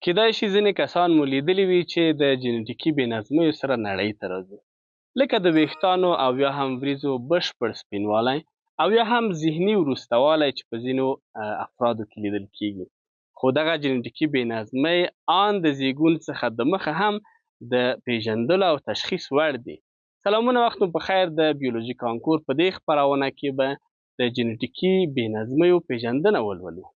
کیدای شي ځینې کسان مو لیدلي وي چې د جنیټیکي بې نظمیو سره نړۍ ته راځي، لکه د ویښتانو او یا هم وریځو بشپړ سپینوالی او یا هم ذهني وروسته والی چې په ځینو افرادو کې لیدل کیږي. خو دغه جنیټیکي بې نظمۍ آن د زیږون څخه د مخه هم د پیژندلو او تشخیص وړ دي. سلامونه، وخت مو په خیر. د بیولوژي کانکور په دې خپرونه کې به د جنیټیکي بې نظمیو پیژندنه ولولو.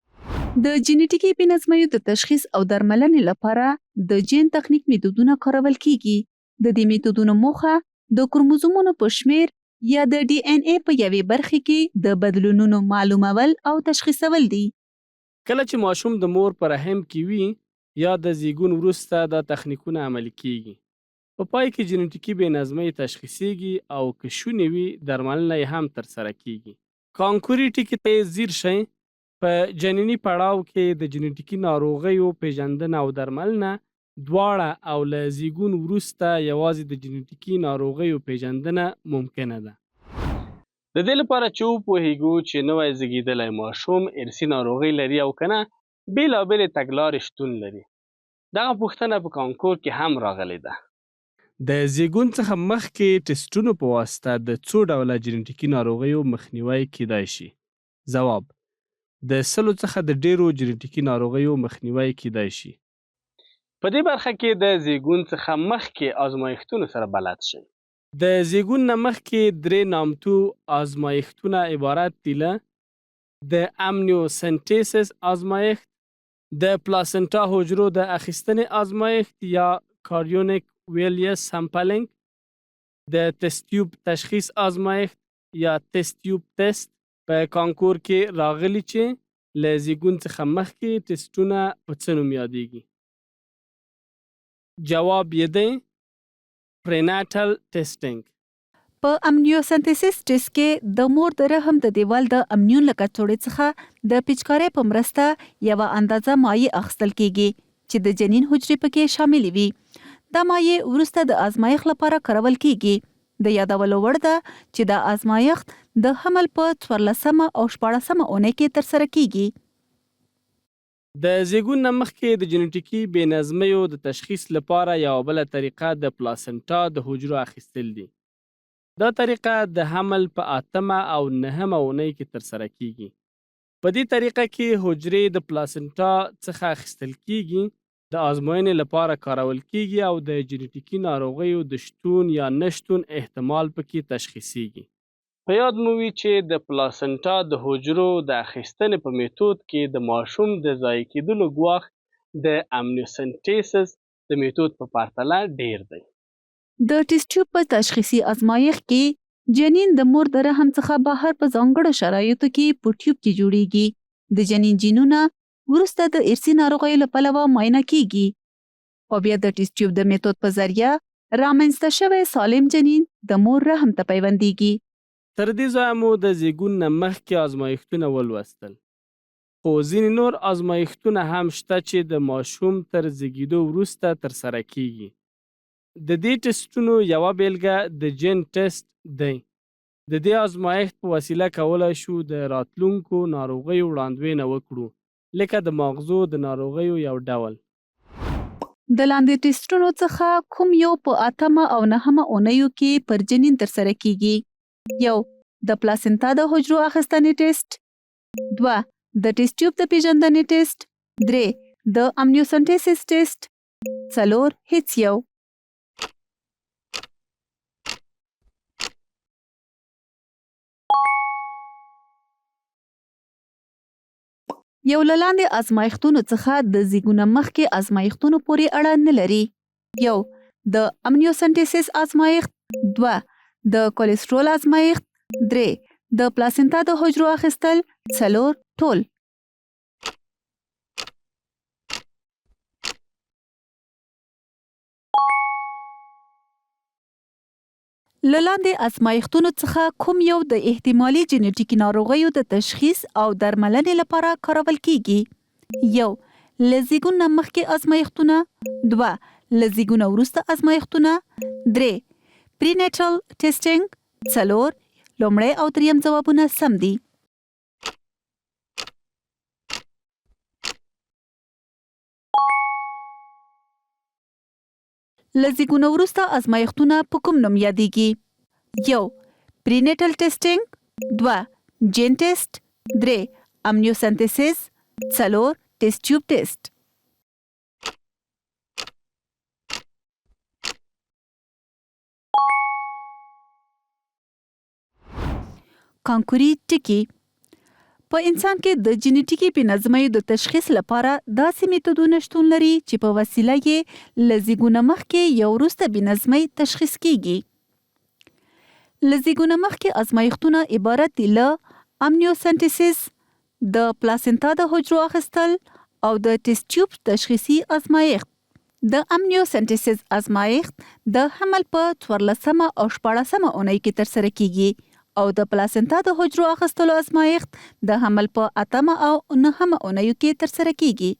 د جنیټیکي بې نظمیو د تشخیص او درملنې لپاره د جین تخنیک میتودونه کارول کیږي. د دې میتودونو موخه د کروموزومونو په شمېر یا د ډي ان اې په یوې برخې کې د بدلونونو معلومول او تشخیصول دي. کله چې ماشوم د مور په رحم کې وي یا د زیږون وروسته دا تخنیکونه عملي کیږي. په پای کې جنیټیکي بې نظمۍ تشخیصیږي او که شونې وي درملنه یې هم ترسره کیږي. کانکوري ټکي ته ځیر شئ، په جنیني پړاو کې د جنیټیکي ناروغیو پېژندنه او درملنه دواړه او له زیږون وروسته یوازې د جنیټیکي ناروغیو پېژندنه ممکنه ده. د دې لپاره چې وپوهیږو چې نوی زیږیدلی ماشوم ارثي ناروغۍ لري او که نه، بېلابېلې تګلارې شتون لري. دغه پوښتنه په کانکور کې هم راغلې ده. د زیږون څخه مخکې ټسټونو په واسطه د څو ډوله جنیټیکي ناروغیو مخنیوی کیدای شي؟ ځواب، د سلو څخه د ډیرو جنیټیکي ناروغیو مخنیوی کیدای شي. په دې برخه کې د زیږون څخه مخکې ازمایښتونو سره بلد شئ. د زیږون نه مخکې درې نامتو ازمایښتونه عبارت دي له، د امنیوسنټیسس ازمایښت، د پلاسنټا حجرو د اخیستنې ازمایښت یا کاریونیک ویلیس سمپلینګ، د تست تیوب تشخیص ازمایښت یا تست تیوب تست. په کانکور کې راغلي چې له زیږون څخه مخکې ټسټونه په څه نوم یادیږي؟ جواب یې دی پریناټل ټسټینګ. په امنیوسنتیسس ټسټ کې د مور د رحم د دیوال د امنیون له کڅوړې څخه د پیچکارۍ په مرسته یوه اندازه مایع اخیستل کیږي چې د جنین حجرې پکې شاملې وي. دا مایع وروسته د ازمایښت لپاره کارول کیږي. د یادولو وړ ده چې دا ازمایښت د حمل په څوارلسمه او شپاړسمه اونۍ کې ترسره کیږي. د زیږون نه مخکې د جنیټیکي بې نظمیو د تشخیص لپاره یوه بله طریقه د پلاسنټا د حجرو اخیستل دي. دا طریقه د حمل په اتمه او نهمه اونۍ کې ترسره کیږي. په دې طریقه کې حجرې د پلاسنټا څخه اخیستل کیږي، د ازموینې لپاره کارول کیږي او د جنیټیکي ناروغیو د شتون یا نشتون احتمال پکې تشخیصیږي. په یاد مو وي چې د پلاسنټا د حجرو د اخیستنې په میتود کې د ماشوم د ضایع کېدلو ګواښ د امنیوسنټیسس د میتود په پرتله ډېر دی. د ټیسټ ټیوب په تشخیصي ازمایښت کې جنین د مور د رحم څخه بهر په ځانګړو شرایطو کې په ټیوب کې جوړیږي. د جنین جینونه وروسته د ارثي ناروغیو له پلوه معاینه کیږي او بیا د ټیسټ ټیوب د میتود په ذریعه رامنځته شوی سالم جنین د مور رحم ته پیوندیږي. تر دې ځایه مو د زیږون نه مخکې ازمایښتونه ولوستل، خو ځینې نور ازمایښتونه هم شته چې د ماشوم تر زیږیدو وروسته ترسره کیږي. د دې ټسټونو یوه بیلګه د جین ټسټ دی. د دې ازمایښت په وسیله کولای شو د راتلونکو ناروغیو وړاندوینه وکړو، لکه د ماغزو د ناروغیو یو ډول. د لاندې ټسټونو څخه کوم یو په اتمه او نهمه اونیو کې پر جنین ترسره کیږي؟ یو، د پلاسنتا د حجرو اخیستنې ټسټ. دوه، د ټسټ ټیوب د پیژندنې ټسټ. درې، د امنیوسنټیسس ټسټ. څلور، هیڅ یو. یو له لاندې ازمایښتونو څخه د زیږونه مخکې ازمایښتونو پورې اړه نه لري. یو، د امنیوسنټیسس ازمایښت. دوه، د کولیسټرول ازمایښت. درې، د پلاسنتا د حجرو اخیستل. څلور، ټول. له لاندې ازمایښتونو څخه کوم یو د احتمالي جنیټیکي ناروغیو د تشخیص او درملنې لپاره کارول کیږي؟ یو، له زیږون نه مخکې ازمایښتونه. دوه، له زیږونه وروسته ازمایښتونه. درې، پرینیټل ټیسټینګ. څلور، لومړی او دریم ځوابونه سم دي. له زیږونه وروسته ازمایښتونه په کوم نوم یادیږي؟ یو، پرینیټل ټیسټینګ، دوه، جین ټیسټ، درې، امنیوسنتیسیس، څلور، ټیسټ ټیوب ټیسټ. کانکوري ټکي په انسان کې د جینیټیکي بې نظمیو د تشخیص لپاره داسې میتودونه شتون لري چې په وسیله یې له زیږونه مخکې یا وروسته بې نظمۍ تشخیص کیږي. له زیږونه مخکې ازمایښتونه عبارت دي له امنیوسنټیسیس، د پلاسنتا د حجرو اخیستل او د ټیسټ ټیوب تشخیصي ازمایښت. د امنیوسنټیسیس ازمایښت د حمل په څوارلسمه او شپاړسمه اونۍ کې ترسره کیږي او د پلاسنتا د حجرو اخیستلو ازمایښت د حمل په اتمه او نهمه اونیو کې ترسره کیږي.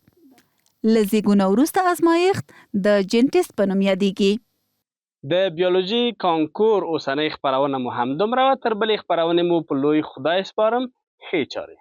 له زیږونه وروسته ازمایښت د جین ټیسټ په نوم یادیږي. د بیولوژي کانکور اوسنۍ خپرونه مو همدومره وه، تر بلې خپرونې مو په لوی خدای سپارم، ښې چارې.